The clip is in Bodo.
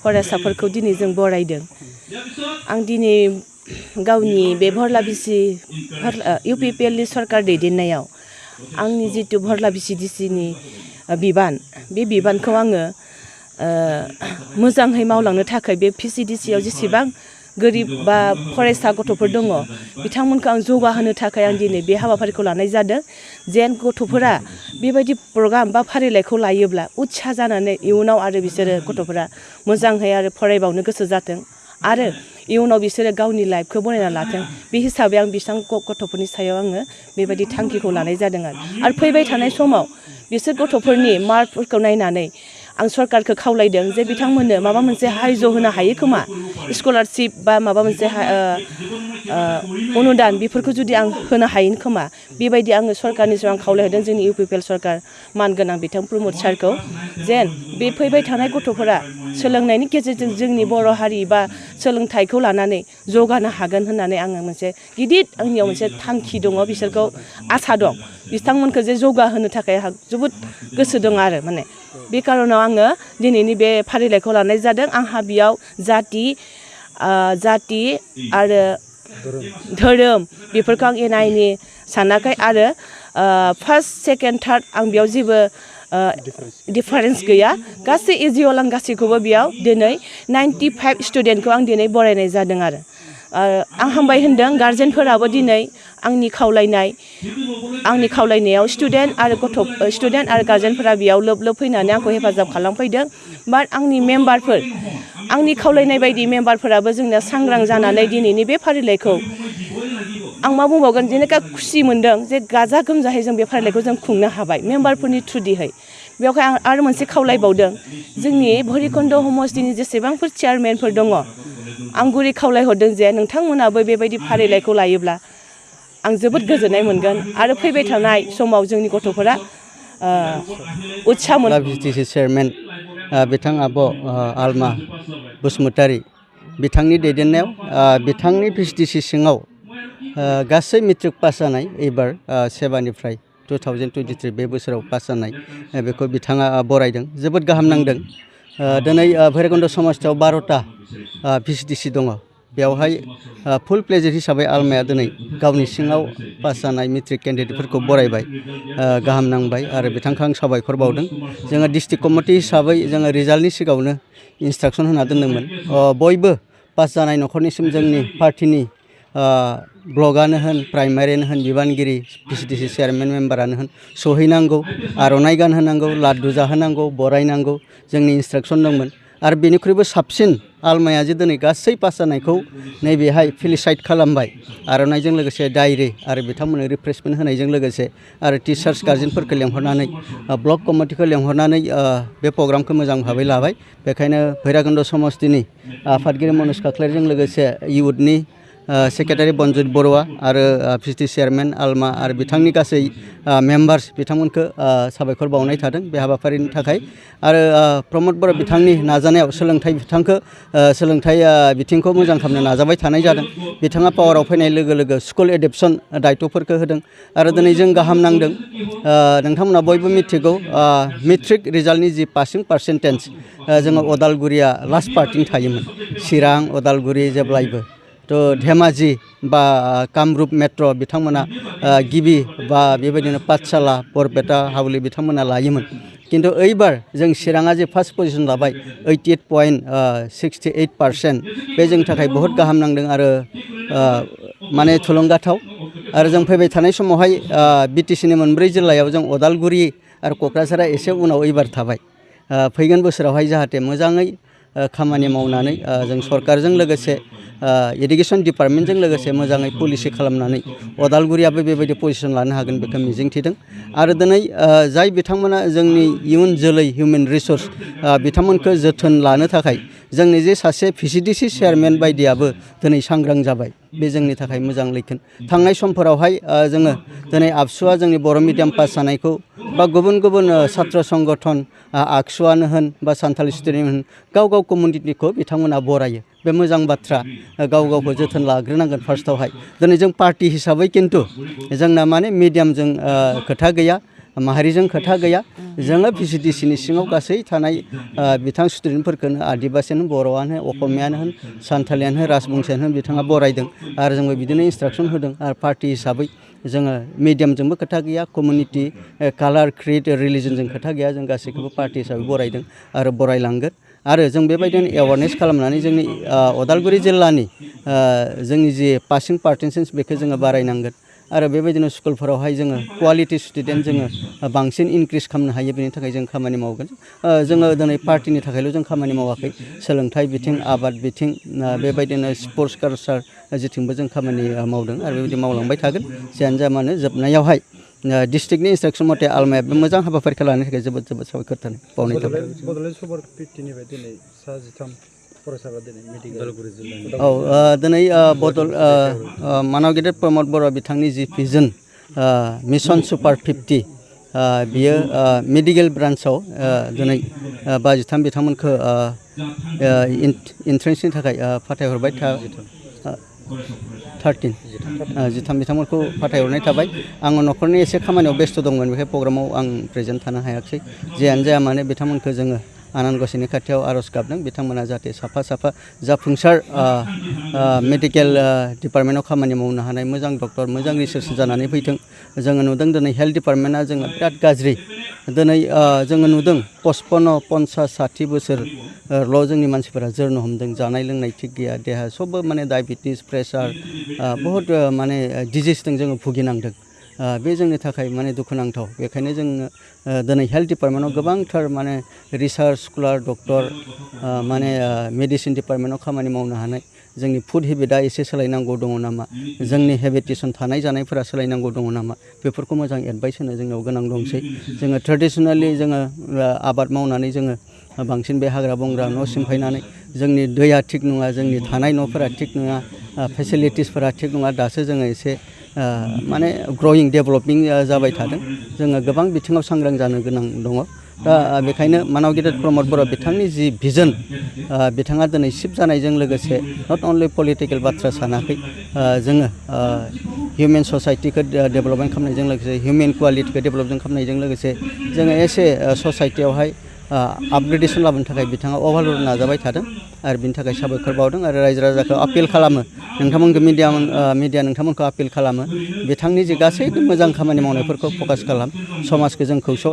फरायसाफोरखौ दिनै जों बरायदों आं दिनै गावनि बे भरला बिसि UPPL नि सरकार दैदेननायाव आंनि जितु भरला Vcdc नि बिबान बे बिबानखौ आङो मोजाङै मावलांनो थाखाय बे Vcdc आव जेसेबां गोरिब बा फरायसा गथ'फोर दङ बिथांमोनखौ आं जौगाहोनो थाखाय आं दिनै बे हाबाफारिखौ लानाय जादों जेन गथ'फोरा बेबायदि प्रग्राम बा फारिलाइखौ लायोब्ला उत्सा जानानै इयुनाव आरो बिसोरो गथ'फोरा मोजाङै आरो फरायबावनो गोसो जाथों आरो इयुनाव बिसोरो गावनि लाइफखौ बनायना लाथों बे हिसाबै आं बिसां गथ'फोरनि सायाव आङो बेबायदि थांखिखौ लानाय जादों आरो फैबाय थानाय समाव बिसोर गथ'फोरनि मार्कफोरखौ नायनानै आं सरकारखौ खावलायदों जे बिथांमोननो माबा मोनसे हायज' होनो हायो खोमा स्कलारशिप बा माबा मोनसे अनुदान बेफोरखौ जुदि आं होनो हायो खोमा बेबायदि आङो सरकारनि सायाव आं खावलायहोदों जोंनि UPPL सरकार मानगोनां बिथां प्रमद सारखौ जेन बे फैबाय थानाय गथ'फोरा सोलोंनायनि गेजेरजों जोंनि बर' हारि बा सोलोंथाइखौ लानानै जौगानो हागोन होननानै आङो मोनसे गिदिर आंनियाव मोनसे थांखि दङ बिसोरखौ आसा दं बिथांमोनखौ जे जौगाहोनो थाखाय आंहा जोबोद गोसो दं आरो माने बे कारनाव आङो दिनैनि बे फारिलाइखौ लानाय जादों आंहा बेयाव जाति आरो धोरोम बेफोरखौ आं एना एनि सानाखै आरो फार्स्ट सेकेन्ड थार्ड आं बेयाव जेबो डिफारेन्स गैया गासै एजिअल आं गासैखौबो बेयाव दिनै 95 स्टुडेन्टखौ आं दिनै बरायनाय जादों आरो आं हामबाय होनदों गार्जेनफोराबो दिनै आंनि खावलायनायाव स्टुडेन्ट आरो गार्जेनफोरा बेयाव लोब फैनानै आंखौ हेफाजाब खालामफैदों बाट आंनि मेम्बारफोर आंनि खावलायनाय बायदि मेम्बारफोराबो जोंना सांग्रां जानानै दिनैनि बे फारिलाइखौ आं मा बुंबावगोन जेनेखा खुसि मोनदों जे गाजा गोमजायै जों बे फारिलाइखौ जों खुंनो हाबाय मेम्बारफोरनि थ्रुदिहै बेवहाय आं आरो मोनसे खावलायबावदों जोंनि भैरबकुन्द समष्टिनि जेसेबांफोर चेयारमेनफोर दङ आं गुरै खावलायहरदों जे नोंथांमोनाबो बेबायदि फारिलाइखौ लायोब्ला आं जोबोद गोजोननाय मोनगोन आरो फैबाय थानाय समाव जोंनि गथ'फोरा उत्साह मोन Vcdc चेयारमेन बिथां आब' आलमा बसुमतारी बिथांनि दैदेननायाव बिथांनि Vcdc सिङाव गासै मेट्रिक पास जानाय एबार सेबानिफ्राय 2023 बे बोसोराव पास जानाय बेखौ बिथाङा बरायदों जोबोद गाहाम नांदों दिनै भैरबकुन्द समष्टियाव 12टा Vcdc दङ बेवहाय फुल प्लेजेड हिसाबै आलमाया दिनै गावनि सिङाव पास जानाय मेट्रिक केन्डिडेटफोरखौ बरायबाय गाहाम नांबाय आरो बिथांखौ आं साबायखर बावदों जोङो डिस्ट्रिक्ट कमिटि हिसाबै जोङो रिजाल्टनि सिगाङावनो इन्सट्राक्सन होना दोनदोंमोन बयबो पास जानाय न'खरनिसिम जोंनि पार्टिनि ब्लकआनो होन प्राइमारियानो होन बिबानगिरि Vcdc चेयारमेन मेम्बारानो होन सहैनांगौ आर'नाइ गान होनांगौ लाड्डु जाहोनांगौ बरायनांगौ जोंनि इन्सट्राक्सन दंमोन आरो बेनिख्रुइबो साबसिन आलमाया जे दिनै गासै पास जानायखौ नैबेहाय फेलिसाइट खालामबाय आर'नाइजों लोगोसे डायरि आरो बिथांमोननो रिफ्रेशमेन्ट होनायजों लोगोसे आरो टिचार्स गार्जेनफोरखौ लेंहरनानै ब्लक कमिटिखौ लेंहरनानै बे प्रग्रामखौ मोजां भाबै लाबाय बेखायनो भैरबकुन्द समष्टिनि आफादगिरि मनज काख्लारिजों लोगोसे इउथनि सेक्रेटारि बनजित बरुवा आरो Vcdc चेयारमेन आलमा आरो बिथांनि गासै मेम्बार्स बिथांमोनखौ साबायखर बावनाय थादों बे हाबाफारिनि थाखाय आरो प्रमद बर' बिथांनि नाजानायाव सोलोंथाइ बिथिंखौ मोजां खालामनो नाजाबाय थानाय जादों बिथाङा पावाराव फैनाय लोगो लोगो स्कुल एडप्सन दायित्वफोरखौ होदों आरो दिनै जों गाहाम नांदों नोंथांमोना बयबो मिथिगौ मेट्रिक रिजाल्टनि जि पासिं पार्सेन्टेज जोङो अदालगुरिया लास्ट पार्टिं थायोमोन चिरां अदालगुरि जेब्लायबो थ' धेमाजि बा कामरुप मेट्र' बिथांमोना गिबि बा बेबायदिनो पाठशाला बरपेटा हावलि बिथांमोना लायोमोन किन्तु ओइबार जों चिराङा जे फार्स्ट पजिशन लाबाय 88.68% बे जोंनि थाखाय बहुद गाहाम नांदों आरो माने थुलुंगाथाव आरो जों फैबाय थानाय समावहाय BTCनि मोनब्रै जिल्लायाव जों अदालगुरि आरो क'क्राझारा एसे उनाव एबार थाबाय फैगोन बोसोरावहाय जाहाथे मोजाङै खामानि मावनानै जों सरकारजों लोगोसे एडुकेशन डिपार्टमेन्टजों लोगोसे मोजाङै पलिसि खालामनानै अदालगुरियाबो बेबायदि पजिशन लानो हागोन बेखौ मिजिंथिदों आरो दिनै जाय बिथांमोना जोंनि इयुन जोलै हिउमेन रिसोर्स बिथांमोनखौ जोथोन लानो थाखाय जोंनि जे सासे Vcdc चेयारमेन बायदियाबो दिनै सांग्रां जाबाय बे जोंनि थाखाय मोजां लैखोन थांनाय समफोरावहाय जोङो दिनै आबसुआ जोंनि बर' मिडियाम पास जानायखौ बा गुबुन गुबुन सात्र संगठन आगसुआनो होन बा सान्थालि स्टुडेन्ट होन गाव गाव कमिउनिटिखौ बिथांमोना बरायो बे मोजां बाथ्रा गाव गावखौ जोथोन लाग्रोनांगोन फार्स्टआवहाय दिनै जों पार्टि हिसाबै किन्तु जोंना माने मिडियामजों खोथा गैया माहारिजों खोथा गैया जोङो VCDCनि सिङाव गासै थानाय बिथां स्टुडेन्टफोरखौनो आदिबासियानो बर'आनो असमियानो होन सानथालियानो होन राजबंसियानो होन बिथाङा बरायदों आरो जोंबो बिदिनो इन्सट्राक्सन होदों आरो पार्टि हिसाबै जोङो मिडियामजोंबो खोथा गैया कमिउनिटि कालार क्रिड रिलिजनजों खोथा गैया जों गासैखौबो पार्टि हिसाबै बरायदों आरो बरायलांगोन आरो जों बेबायदिनो एवारनेस खालामनानै जोंनि उदालगुरि जिल्लानि जोंनि जि पासिं पार्सेन्टेज बेखौ जोङो बारायनांगोन आरो बेबायदिनो स्कुलफोरावहाय जोङो क्वालिटि स्टुडेन्ट जोङो बांसिन इनक्रिज खालामनो हायो बेनि थाखाय जों खामानि मावगोन जोङो दिनै पार्टिनि थाखायल' जों खामानि मावाखै सोलोंथाइ बिथिं आबाद बिथिं बेबायदिनो स्पर्ट्स कालचार जेथिंबो जों खामानि मावदों आरो बेबायदि मावलांबाय थागोन जियानो जा मानो जोबनायावहाय डिस्ट्रिक्टनि इन्सट्राक्सन मथे आलमायाबो मोजां हाबाफारिखौ लानो थाखाय जोबोद जोबोद साबायखर बावनाय थाबाय बड'लेण्ड सुपार 50निफ्राय दिनै सा 13 फरायसाफ्रा दिनै मेडिकेल दिनै मानाव गेदेर प्रमद बर' बिथांनि जि भिजन मिशन सुपार 50 बियो मेडिकेल ब्रान्चआव दिनै 23 बिथांमोनखौ इन्ट्रेन्सनि थाखाय फाथायहरबाय 13 बिथांमोनखौ फाथायहरनाय थाबाय आङो न'खरनि एसे खामानियाव बेस्थ' दंमोन बेखाय प्रग्रामाव आं प्रेजेन्ट थानो हायाखिसै जियानो जाया मानो बिथांमोनखौ जोङो आनान गसाइनि खाथियाव आर'ज गाबदों बिथांमोना जाहाथे साफा साफा जाफुंसार मेडिकेल डिपार्टमेन्टआव खामानि मावनो हानाय मोजां डक्टर मोजां रिसार्च जानानै फैथों जोङो नुदों दिनै हेल्थ डिपार्टमेन्टआ जोङो बिराद गाज्रि दिनै जोङो नुदों 55-50 बोसोरल' जोंनि मानसिफोरा जोरनो हमदों जानाय लोंनाय थिग गैया देहा सबबो माने डायबेटिस प्रेसार बहुद माने डिजिसजों जोङो भुगिनांदों बे जोंनि थाखाय माने दुखुनांथाव बेखायनो जोङो दिनै हेल्थ डिपार्टमेन्टआव गोबांथार माने रिसार्च स्कलार डक्टर माने मेडिसिन डिपार्टमेन्टआव खामानि मावनो हानाय जोंनि फुड हेबिटआ एसे सोलायनांगौ दङ नामा जोंनि हेबिटेसन थानाय जानायफोरा सोलायनांगौ दङ नामा बेफोरखौ मोजां एडभाइस होनो जोंनाव गोनां दंसै जोङो ट्रेडिसनेलि जोङो आबाद मावनानै जोङो बांसिन बे हाग्रा बंग्रा न' सिमफायनानै जोंनि दैया थिग नङा जोंनि थानाय न'फोरा थिग नङा फेसिलिटिसफोरा थिग नङा दासो जोङो एसे माने ग्रयिं डेभेलपिं जाबाय थादों जोङो गोबां बिथिङाव सांग्रां जानो गोनां दङ दा बेखायनो मानाव गेदेर प्रमद बर' बिथांनि जि भिजन बिथाङा दिनै शिफ्ट जानायजों लोगोसे नट अनलि पलिटिकेल बाथ्रा सानाखै जोङो हिउमेन ससाइटिखौ डेभेलपमेन्ट खालामनायजों लोगोसे हिउमेन कुवालिटिखौ डेभेलपमेन्ट खालामनायजों लोगोसे जोङो एसे ससाइटियावहाय आपग्रेडेसन लाबोनो थाखाय बिथाङा अभारअल नाजाबाय थादों आरो बिनि थाखाय साबायखर बावदों आरो रायजो राजाखौ आपिल खालामो नोंथांमोनखौ मिडिया नोंथांमोनखौ आपिल खालामो बिथांनि जि गासैबो मोजां खामानि मावनायफोरखौ फकास खालाम समाजखौ जों खौसे